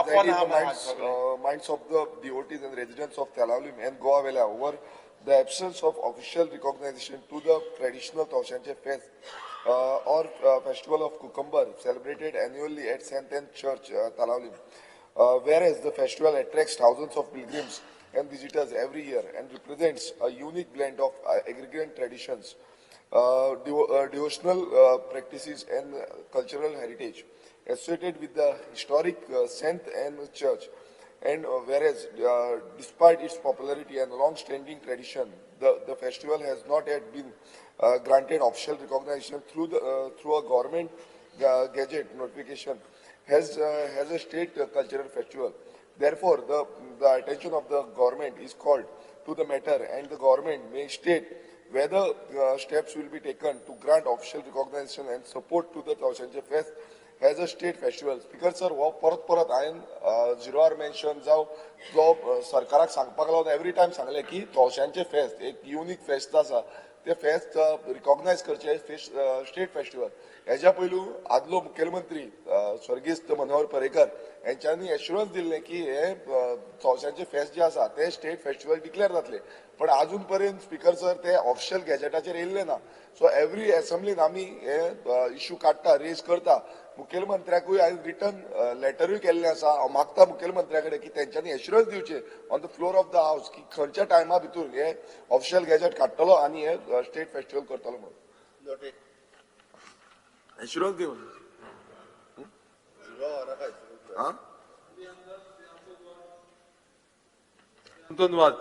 Anxiety in the ना minds, सगळे. Minds of the devotees and residents of Telaulim and Goa Vela over the absence of official recognition to the traditional Taushanche Fest or Festival of Cucumber celebrated annually at St. Anne Church, Talaulim. Whereas the festival attracts thousands of pilgrims and visitors every year and represents a unique blend of agrarian traditions, devotional practices and cultural heritage associated with the historic Saint Anne Church. And whereas, despite its popularity and long-standing tradition, the festival has not yet been granted official recognition through a government gazette notification has a state cultural festival. Therefore, the attention of the government is called to the matter, and the government may state whether steps will be taken to grant official recognition and support to the Taushanche Fest as a state festival. Speaker sir, हो परत परत हांवें zero R mention जावं जो सरकाराक सांगपाक लागून every time सांगलें की तवशांचें फेस्त एक युनीक फेस्त आसा, ते फेस्त रिकॉग्नायज करचें स्टेट फेस्टिवल. हेज्या पयलू आदलो मुखेलमंत्री स्वर्गीस्त मनोहर पर्रीकर हेंच्यांनी एश्युरन्स दिल्लें की हे तवशांचें फेस्त जें आसा तें स्टेट फेस्टिवल डिक्लेअर जातलें, पण अजून पर्यंत स्पीकर सर ते ऑफिशियल गॅजेटाचेर येयल्लें ना. सो एवरी एसेंब्लीन आमी हे इश्यू काडटा, रेज करता. मुखेलमंत्र्याकूय हांवें रिटर्न लेटरूय केल्लें आसा. हांव मागता मुखेलमंत्र्या कडेन की तेंच्यांनी एश्युरन्स दिवचें on the floor of the house की खंयच्या टायमा भितूर हे ऑफिशियल गॅजेट काडटलो आनी हे स्टेट फेस्टिवल करतलो म्हणून एश्युरन्स दिवन. धन्यवाद.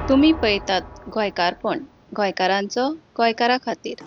तुमी पळयतात गोंयकारपण, गोंयकारांचो गोंयकारा खातीर.